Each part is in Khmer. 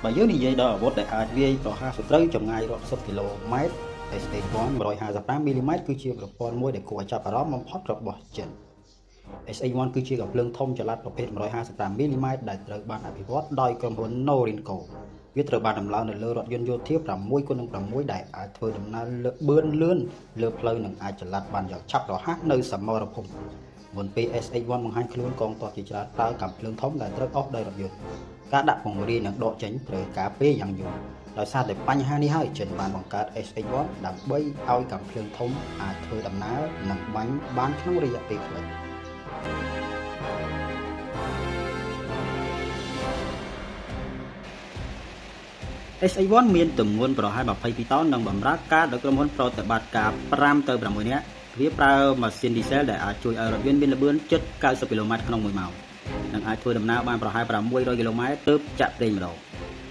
បើយើងនិយាយដល់អាវុធដែលអាចវាយប្រហារសត្រូវចម្ងាយរាប់សិបគីឡូម៉ែត្រ SH-1 155មីលីម៉ែត្រគឺជាប្រព័ន្ធមួយដែលគួរឲ្យចាប់អារម្មណ៍បំផុតរបស់ចិន។ SH-1 គឺជាកាំភ្លើងធំចល័តប្រភេទ155មីលីម៉ែត្រដែលត្រូវបានអភិវឌ្ឍដោយក្រុមហ៊ុន Norinco។ វាត្រូវបានដំឡើងនៅលើរថយន្តយោធា6គុណនឹង6ដែលអាចធ្វើដំណើរលឿនលឿនលើផ្លូវនិងអាចចល័តបានយ៉ាងឆាប់រហ័សនៅសមរភូមិ។ មុនពេល SH-1 បង្ហាញខ្លួនកងទ័ពជាច្រើនប្រើកាំភ្លើងធំដែលត្រូវអូសដោយរថយន្តការដាក់ពង្រាយនិងដកចេញត្រូវការពេលយ៉ាងយូរដោយសារតែបញ្ហានេះហើយចិនបានបង្កើត SH-1 ដើម្បីឲ្យកាំភ្លើងធំអាចធ្វើដំណើរនិងបាញ់បានក្នុងរយៈពេលខ្លី។ SH-1 មានទម្ងន់ប្រហែល22តោននិងបម្រើការដោយក្រុមហ៊ុនប្រតិបត្តិការ5ទៅ6នាក់វាប្រើម៉ាស៊ីនឌីសែលដែលអាចជួយឲ្យរថយន្តមានល្បឿនជិត90គីឡូម៉ែត្រក្នុង1ម៉ោងនិងអាចធ្វើដំណើរបានប្រហែល600គីឡូម៉ែត្រទើបចាក់ប្រេងម្ដង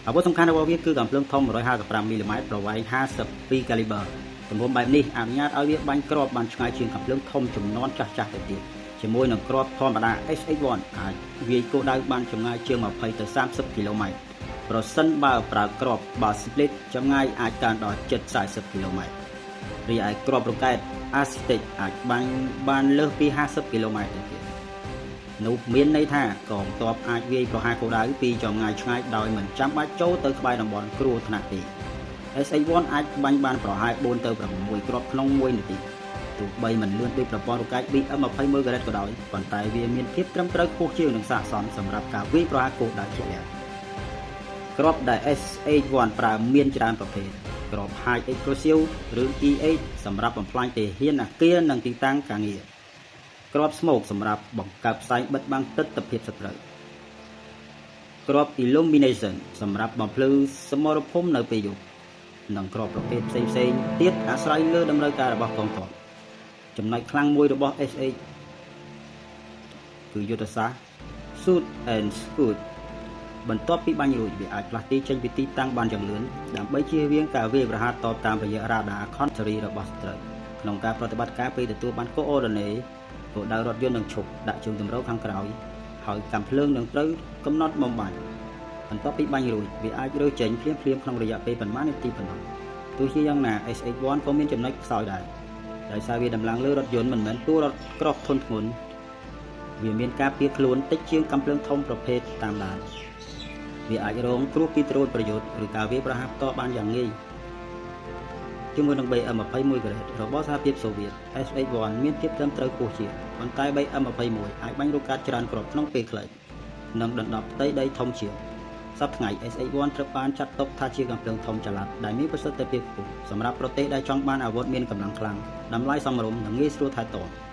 អាវុធសំខាន់របស់វាគឺកាំភ្លើងធំ155មីលីម៉ែត្រប្រវែង52 caliber ទំហំបែបនេះអនុញ្ញាតឲ្យវាបាញ់គ្រាប់បានឆ្ងាយជាងកាំភ្លើងធំចំនួនចាស់ៗទៅទៀតជាមួយនឹងគ្រាប់ធម្មតា SH-1 អាចវាយគោលដៅបានចម្ងាយជាង20ទៅ30គីឡូម៉ែត្រប្រសិនបើប្រើគ្រាប់ Barrel Split ចម្ងាយអាចកើនដល់ជិត40គីឡូម៉ែត្ររីឯគ្រាប់រ៉ុកែត Aztec អាចបាញ់បានលើសពី50គីឡូម៉ែត្រទៅទៀតនោះមានន័យថាកងទ័ពអាចវាយប្រហារគោលដៅពីចម្ងាយឆ្ងាយដោយមិនចាំបាច់ចូលទៅក្បែរតំបន់គ្រោះថ្នាក់ទេ SH-1 អាចបាញ់បានប្រហែល4ទៅ6គ្រាប់ក្នុង1នាទីទោះបីមិនលឿនដូចប្រព័ន្ធរ៉ុកែត BM-21 Garand ក៏ដោយប៉ុន្តែវាមានភាពត្រឹមត្រូវខ្ពស់ជាងនិងស័ក្តិសមសម្រាប់ការវាយប្រហារគោលដៅជាក់លាក់គ្រាប់ដែល SH-1 ប្រើមានច្រើនប្រភេទគ្រាប់ High Explosive ឬ EH សម្រាប់បំផ្លាញទាហានអាគារនិងទីតាំងការងារគ្រាប់ Smoke សម្រាប់បង្កើតផ្សែងបិទបាំងទិដ្ឋភាពសត្រូវគ្រាប់ Illumination សម្រាប់បំភ្លឺសមរភូមិនៅពេលយប់និងគ្រាប់ប្រភេទផ្សេងៗទៀតអាស្រ័យលើតម្រូវការរបស់កងទ័ពចំណុចខ្លាំងមួយរបស់ SH គឺយុទ្ធសាស្ត្រ Shoot and Scoot បន្ទាប់ពីបាញ់រួចវាអាចផ្លាស់ទីចេញពីទីតាំងបានយ៉ាងលឿនដើម្បីជៀសវាងការវាយប្រហារតបតាមរយៈរ៉ាដាខុនសេរីរបស់សត្រូវក្នុងការប្រតិបត្តិការពេលទទួលបាន coordinate គោលដៅរថយន្តនឹងឈប់ដាក់ជើងទម្រខាងក្រោយហើយកាំភ្លើងនឹងត្រូវកំណត់បំបាញ់បន្ទាប់ពីបាញ់រួចវាអាចរើចេញភ្លាមៗក្នុងរយៈពេលប៉ុន្មាននាទីប៉ុណ្ណោះទោះជាយ៉ាងណា SH-1 ក៏មានចំណុចខ្សោយដែរដោយសារវាដំឡើងលើរថយន្តមិនមែនតួរថក្រោះធុនធ្ងន់វាមានការពារខ្លួនតិចជាងកាំភ្លើងធំប្រភេទតាមដានវាអាចរងគ្រោះពីដ្រូនប្រយុទ្ធឬការវាយប្រហារផ្ទាល់បានយ៉ាងងាយជាមួយនឹង BM-21 Garand របស់សហភាពសូវៀត SH-1 មានភាពត្រឹមត្រូវខ្ពស់ជាងប៉ុន្តែ BM-21 អាចបាញ់រ៉ុកែតច្រើនគ្រាប់ក្នុងពេលខ្លីនិងដណ្ដប់ផ្ទៃដីធំជាងសប្តាហ៍ថ្ងៃ SH-1 ត្រូវបានចាត់ទុកថាជាកាំភ្លើងធំចល័តដែលមានប្រសិទ្ធភាពខ្ពស់សម្រាប់ប្រទេសដែលចង់បានអាវុធមានកម្លាំងខ្លាំងតម្លៃសមរម្យនិងងាយស្រួលថែទាំ។